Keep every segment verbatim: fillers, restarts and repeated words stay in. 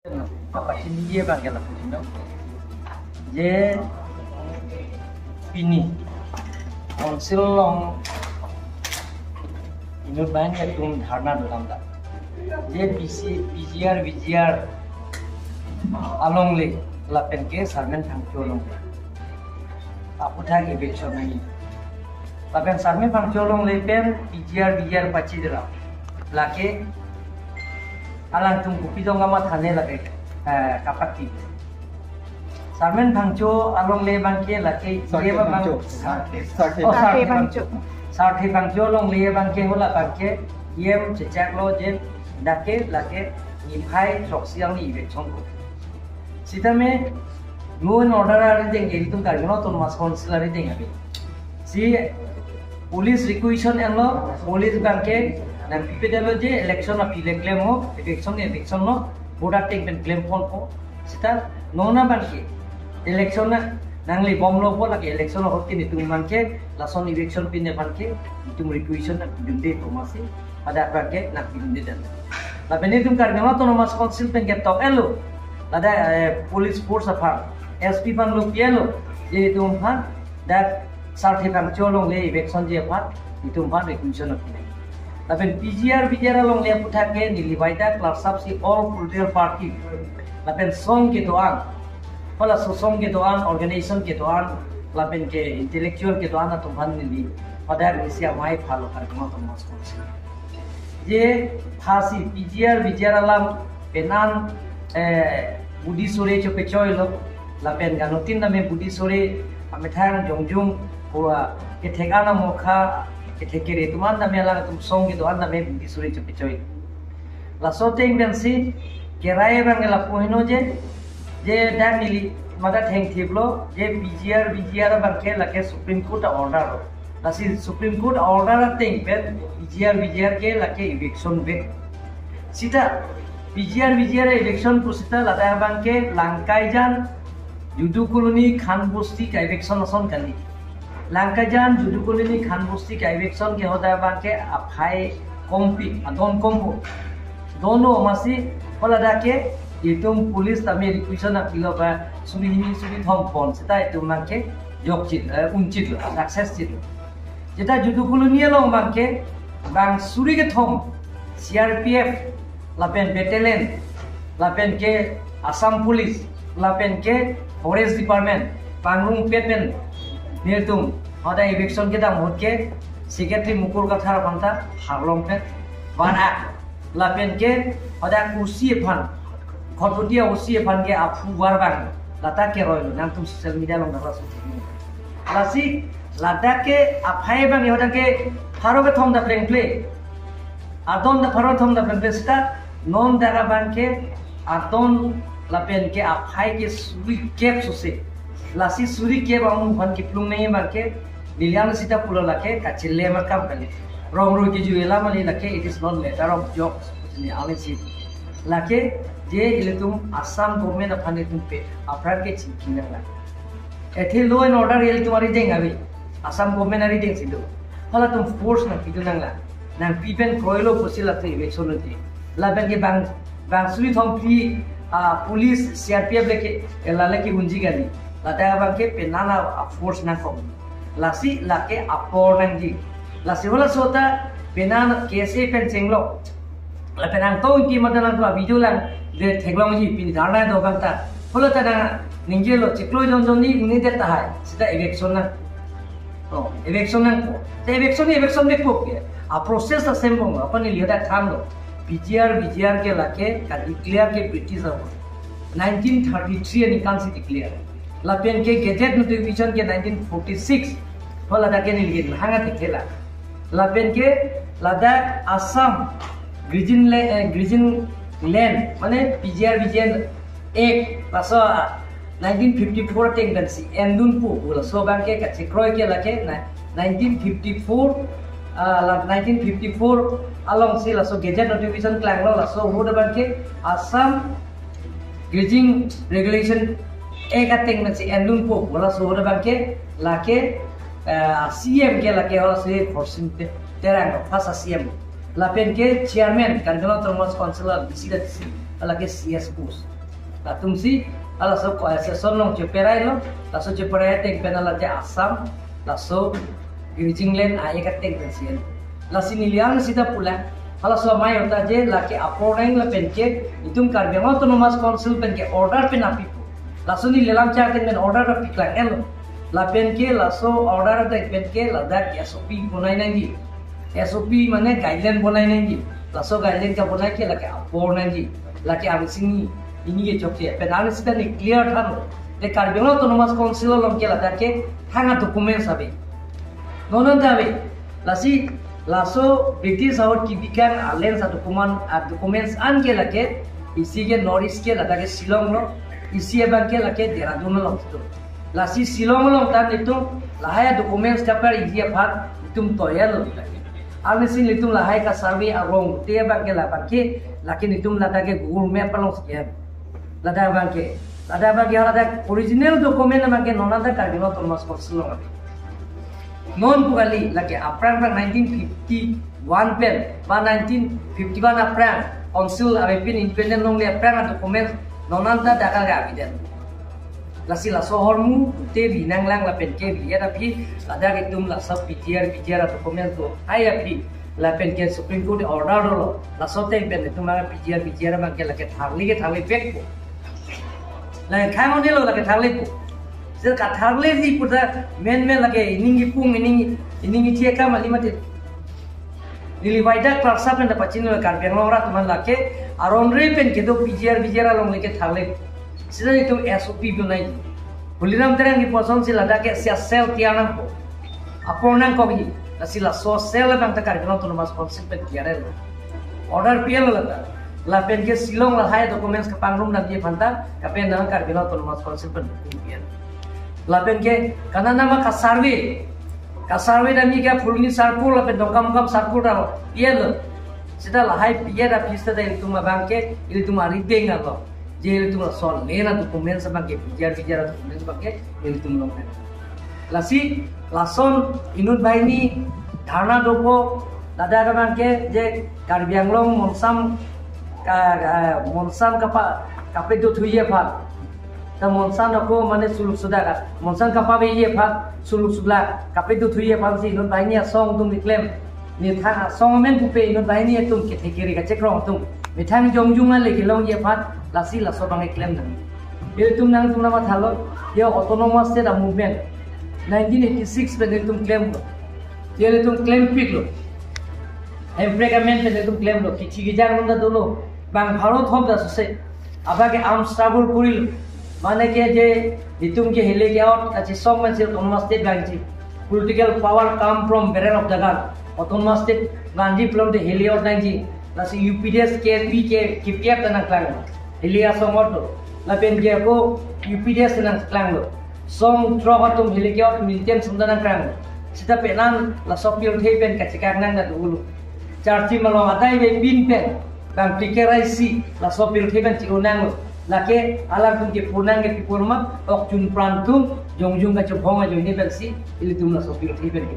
Kapachini ye bang ke lapu sino. Je pini council along inut bang ke tum dharna dolam ta. Je P C, P G R, V G R alongle lapen ke Sarmen Phangcho alongle aputhak eviction nangji. Lapen Sarmen Phangcho alongle pen P G R, V G R pachidera. Lake alangtum kopi dong kamathane lake, eh, kapati. Sarmen Phangcho alongle bang ke lake Sarthe ye bang Phangcho. Sarthe. Sarthe. Oh, Sarthe Sarthe Phangcho. Phangcho. Sarthe Phangcho alongle bang ke hala bang ke yem chechak lo je dak ke lake niphai throksi arni eviction ko. Sitame law and order arideng ke itum Karbi Anglong Autonomous Council arideng abi. Si police requisition enlo, police bang ke nangpipedetlo je election aphi le klemlo, eviction eviction lo, voter ateng pen klemponpo. Sita non abang ke election na nanglebomlopo, lake election ahut ke netum bang ke lason eviction pine bang ke netum requisition nangpidunde pu masi hadak bang ke nangpidundedet. Lapen netum Karbi Anglong Autonomous Council pen ketok-etlo, ladak, eh, police force aphan, S P aphan lo pi-etlo, je netum aphan dak Sarthe Phangcho alongle eviction ji aphan netum aphan requisition nangpidun. Lapen P G R, V G R alongle aputhak ke neli baita clerk saheb si all political party lapen song kedo-an, hala sosong kedo-an, organization kedo-an, lapen ke intellectual kedo-an atum aphan neli hadak isi amei phalo Karbi Anglong Autonomous Council. Je phasi P G R, V G R alam penan, eh, budi sore chopechoilo, lapen ganutin tame budi sore amethang jongjung ko kethek ana mokha, kethek kere atum an tame, alangtum song kedo-an tame budi sore chopechoi. Laso ateng pensi kerai bang ke lapu heno je, je dak neli mada thengthiplo je P G R, V G R bang ke lake Supreme Court a-order lo. Lasi Supreme Court a-order ateng pen P G R, V G R ke lake eviction ave. Sita P G R, V G R eviction pu sita ladak bang ke Langkaijan, Judu Colony, Khan Bosti ka-eviction ason kali. Langkaijan, Judu Colony, Khan Bosti ka-eviction ke hadak bang ke aphai kompi, adon kompo. Dono masi hala dak ke itum police tame requisition nangpilo ba suri hini suri thom pon sita itum bang ke jokchit, eh, unchitlo, success chitlo. Jeta Judu Colony along bang ke bang suri kethom C R P F lapen battalion lapen ke Assam Police lapen ke Forest Department pangrung pet pen nelitum hadak eviction kedam ahut ke Secretary Mukul Kathar aphan ta harlong pen van-ak lapen ke hadak O C aphan, Khatkhati O C aphan ke aphu var bang lata keroilo, nangtum social media along dala suti. Lasi ladak ke aphai bang hadak ke pharo kethom ta plengple, adon ta pharo kethom ta plengple sita non dak abang ke adon lapen ke aphai ke suri kep sose. Lasi suri kep amung aphan kiplung nangji bang ke neli an sita pulo lake kachele makam kali. Rong roi kejui alam kali lake, it is not matter of joke. Ni alisi lake je ilitum Assam government aphan itum pe apran ke chingki nanglang. Athe law and order ilitum arideng ave, Assam government arideng si do. Halatum force nangpidun nanglang, nangpi pen kroilo pusi latum eviction unji. Lapen ke bang bang suri thom phli, ah, police, C R P F lake, eh, la lake unji kali. Ladak bang ke penan a, a-force nangkok. Lasi lake apor nangji. Lasi halaso ta penan K S A pen chenglo. Lapen angtong ki mata nangtum a-video lang le theklongji, pini dharna do bang ta. Hala ta nangningje lo, chiklo jon jon ni uni det tahai. Sita eviction nang. Oh, eviction nangpo. Te eviction ni eviction ave ko ke. A-process asem bong, aphan neli hadak thanlo. P G R, V G R ke lake ka-declare ke British ahut. Nineteen thirty-three aningkan si declare. Lapen ke gazette notification ke nineteen forty-six. Hala dak ke neli hang atheke la. Lapen ke ladak Assam Grazing La-, eh, Grazing Land, mane P G R, V G R Act, laso, ah, nineteen fifty-four ateng pensi endunpo, laso bang ke kachekroi ke lake na, nineteen fifty-four, ah, la nineteen fifty-four alongsi laso gazette notification klanglo, laso ahut bang ke Assam Grazing Regulation Act ateng pensi endunpo, laso ahut bang ke lake, ah, C M ke lake halaso Khorsing Te-, Terang, first C M. Lapen ke chairman, Karbi Anglong Autonomous Council a-D C ta D C. lake C S post. Latumsi halaso ko session along cheperailo, laso cheperai ateng pen hala je Assam, laso grazing land a-act ateng pensi en. Lasi neli an sita pulang, halaso amei ahut ta je lake apor nang lapen ke itum Karbi Anglong Autonomous Council pen ke order pen apipo. Laso neli alam chak ateng pen order ta piklanglo. Lapen ke laso order ateng pen ke ladak S O P bonai nangji. S O P mane guideline bonai nangji. Laso guideline kebonai ke lake apor nangji. Lake angsini, ini ke chokche. Pen angsita ne clear thanlo. Te Karbi Anglong Autonomous Council along ke ladak ke thang a-documents ave. Non anta ave. Lasi laso British ahut kebi kang a-lands a-document, a-documents an ke lake isi ke North East ke ladak ke Shillong lo, isi abang ke lake Dehradun along situ. Lasi Shillong along ta netum lahai documents kapariji aphan netum toyar lo lake. Arnisi netum lahai ka-survey arong te abang ke labang ke lake netum ladak ke Google Map alongsi ke. Ladak abang ke, ladak abang ke ladak original document abang ke non anta Karbi Anglong Autonomous Council along ave. Non pu kali lake aphrang aphrang nineteen fifty-one pen ba nineteen fifty-one aphrang council avepin independent longle aphrang a-documents non anta dak ke avepin. Lasi laso ahormu te ri nanglang lapen ke ri-et aphi ladak itum laso P G R, P G R a-documents do hai aphi lapen ke Supreme Court order dolo. Laso ateng pen itum anga P G R, P G R abang ke lake tharli ke tharli vekpo. Lake khang-o-nelo lake tharlipo. Seta katharliji pu ta menmen lake ining kipung, ining, ining ichia kam kali mati. Neli waida klarsa pen ta pachini Karbi Anglong arat atum aphan lake aron re pen kedo P G R, P G R along lake tharli. Seta itum S O P bonai. Tuliram Terang kipu asonsi ladak ke sia cell tiar nangpo. Apor nangkokji. Lasi laso cell abang ta Karbi Anglong Autonomous Council pen tiarlo. Order P L lata. Lapen ke Shillong lahai documents kepangrum damji aphan ta kapenang Karbi Anglong Autonomous Council pen P L. Lapen ke kanana ma ka-survey. Ka-survey damji ke Phuloni Sirpur lapen Dongkamukam Sirpur ta P L. Seta lahai P L office ta ilitum abang ke ilitum arideng alo. Je ilitum laso land a-documents abang ke, P G R, P G R documents abang ke ilitum long. Lasi lason inut banghini dharna dopo, ladak abang ke je Karbi Anglong Monsam ka, ka, Monsam kapa, kapedothuji aphan. Ta Monsam ako mane suluk sudak, Monsam kapaveji aphan suluk sudak kapedothuji aphansi inut banghini asong atum keklem. Methang asong amen pupe inut banghini atum kethe kere kachekrong atum methang jongjung ale kelongji aphan lasi laso abang keklem nang. Ilitum nangtum nangmathalo, ya autonomous state a-movement nineteen eighty-six pen ilitum klemlo. Ya ilitum klempiklo. Hemprek amen pen ilitum klemlo. Kithi kejang atum ta dolo. Bang pharo thom ta sose. Abang ke armed struggle korilo. Mane ke je itum ke hile ke-ot kachesong amen si autonomous state bangji. Political power come from barrel of the gun. Autonomous state nangji pulote hile-ot nangji. Lasi U P D S, K L P ke K P F ta nangklang. Hile asong ot do. Lapen ke ako U P D S nangklanglo. Song throk atum hile ke-ot militant song ta nangklang. Seta penan laso pirthe pen kachekak nang na dulu. Charchi malong adai avepin pen bang P K R I C laso pirthe pen chi-o nanglo. Lake alangtum kepu nang ke pi pu ma, ok chun pran atum jongjung kachobhong ajoine pensi ilitum laso pirthe pen ke.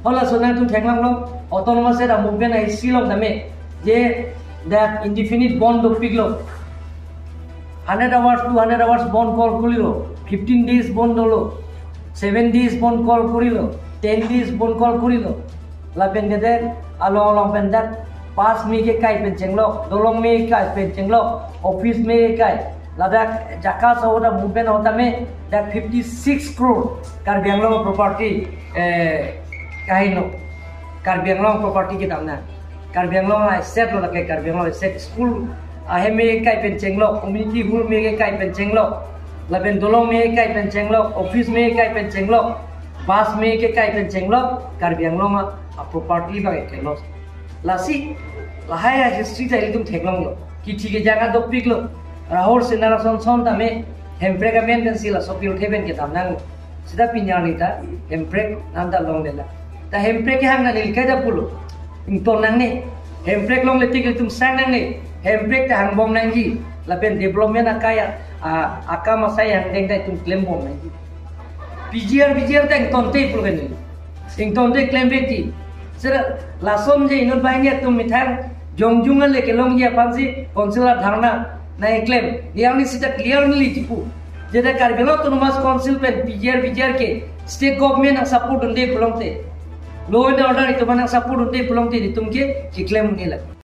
Halaso nangtum theklonglo, autonomous state a-movement a-history along tame je dak indefinite bandh dopiklo. Hundred hours, two hundred hours bandh call korilo, fifteen days bandh dolo, seven days bandh call korilo, ten days bandh call korilo. Lapen ke dak along along pen dak pass me kekai pen chenglok, dolong me kekai pen chenglok, office me kekai. Ladak jaka so dak movement ahut tame dak fifty-six crore Karbi Anglong property, eh, kaino. Karbi Anglong property kedam nang. Karbi Anglong asset lo lake, Karbi Anglong asset, school ahem me kekai pen chenglok, community hall me kekai pen chenglok, lapen dolong me kekai pen chenglok, office me kekai pen chenglok, bus me kekai pen chenglok, Karbi Anglong a, a-property abang ke loss. Lasi lahai a-history ta ilitum theklonglo. Kithi kejang ta dopiklo. Rahul Sinha ason ason tame Hemprek amen pensi laso pirthe pen kedam nanglo. Seta pini arni ta Hemprek nangta longlelang. Ta Hemprek kehang nang neli kaita pulo. Ington nangne. Hemprek longle tik ilitum sang nangne. Hemprek ta hangbom nangji. Lapen development akai a, a, akam asai angdeng ta itum klembom nangji. P G R, P G R ta ingtonte pulo kani. Ingtonte klem beti. Seta lason je inut banghini atum methang Jongjung ale kelongji aphansi council adharna nangkeklem. Yang ni sita clear neli chipu. Jeta Karbi Anglong Autonomous Council pen P G R V G R ke state government nangsupport dunde pulote, law and order itum aphan nangsupport dunde pulote itum ke keklem un-e lake.